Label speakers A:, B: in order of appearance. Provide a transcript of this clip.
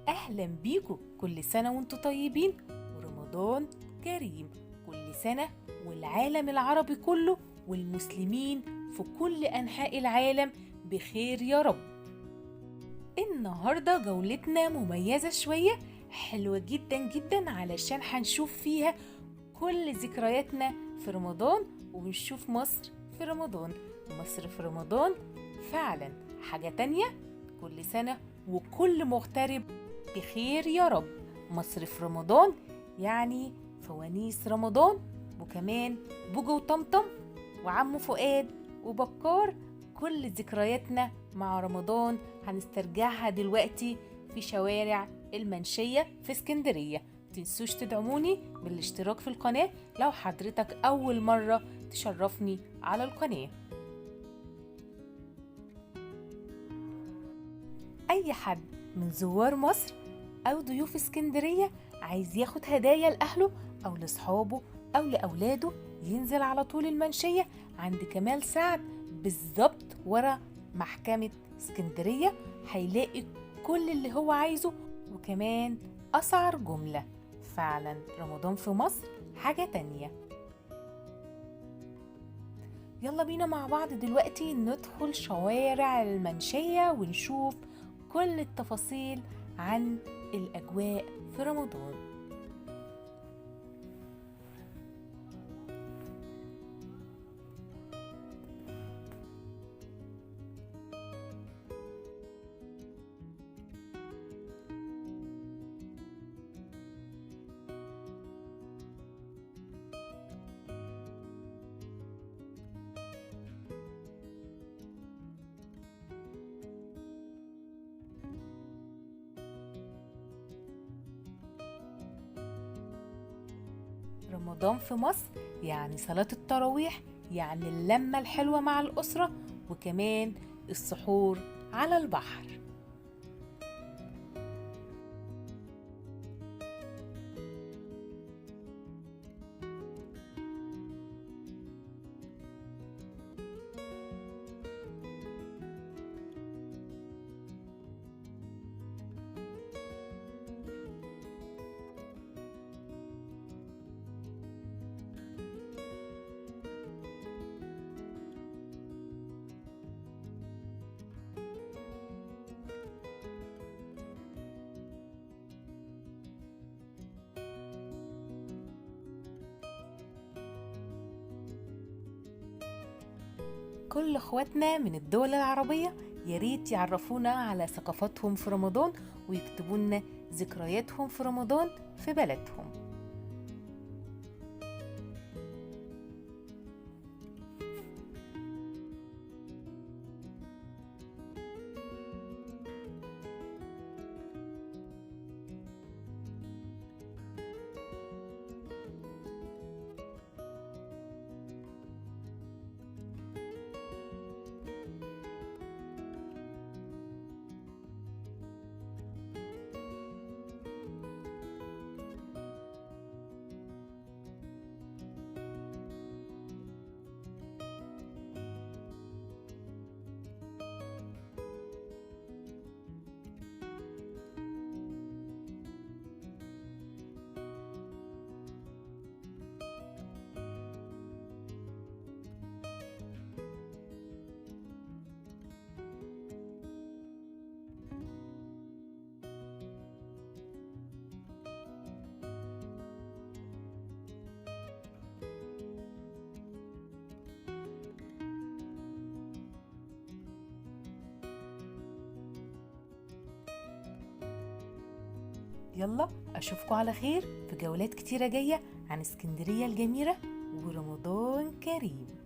A: أهلا بيكم، كل سنة وانتم طيبين ورمضان كريم. كل سنة والعالم العربي كله والمسلمين في كل أنحاء العالم بخير يا رب. النهاردة جولتنا مميزة شوية، حلوة جدا جدا، علشان هنشوف فيها كل ذكرياتنا في رمضان ونشوف مصر في رمضان. مصر في رمضان فعلا حاجة تانية. كل سنة وكل مغترب بخير يا رب. مصر في رمضان يعني فوانيس رمضان، وكمان بوجو وطمطم وعمو فؤاد وبكار. كل ذكرياتنا مع رمضان هنسترجعها دلوقتي في شوارع المنشية في اسكندرية. متنسوش تدعموني بالاشتراك في القناة لو حضرتك أول مرة تشرفني على القناة. أي حد من زوار مصر أو ضيوف اسكندرية عايز ياخد هدايا لأهله أو لأصحابه أو لأولاده ينزل على طول المنشية عند كمال سعد بالظبط ورا محكمة اسكندرية، هيلاقي كل اللي هو عايزه وكمان أسعار جملة. فعلا رمضان في مصر حاجة تانية. يلا بينا مع بعض دلوقتي ندخل شوارع المنشية ونشوف كل التفاصيل عن الأجواء في رمضان. رمضان في مصر يعني صلاة التراويح، يعني اللمة الحلوة مع الأسرة، وكمان السحور على البحر. كل اخواتنا من الدول العربية ياريت يعرفونا على ثقافتهم في رمضان ويكتبوا لنا ذكرياتهم في رمضان في بلدهم. يلا أشوفكم على خير في جولات كتيرة جاية عن اسكندرية الجميلة، ورمضان كريم.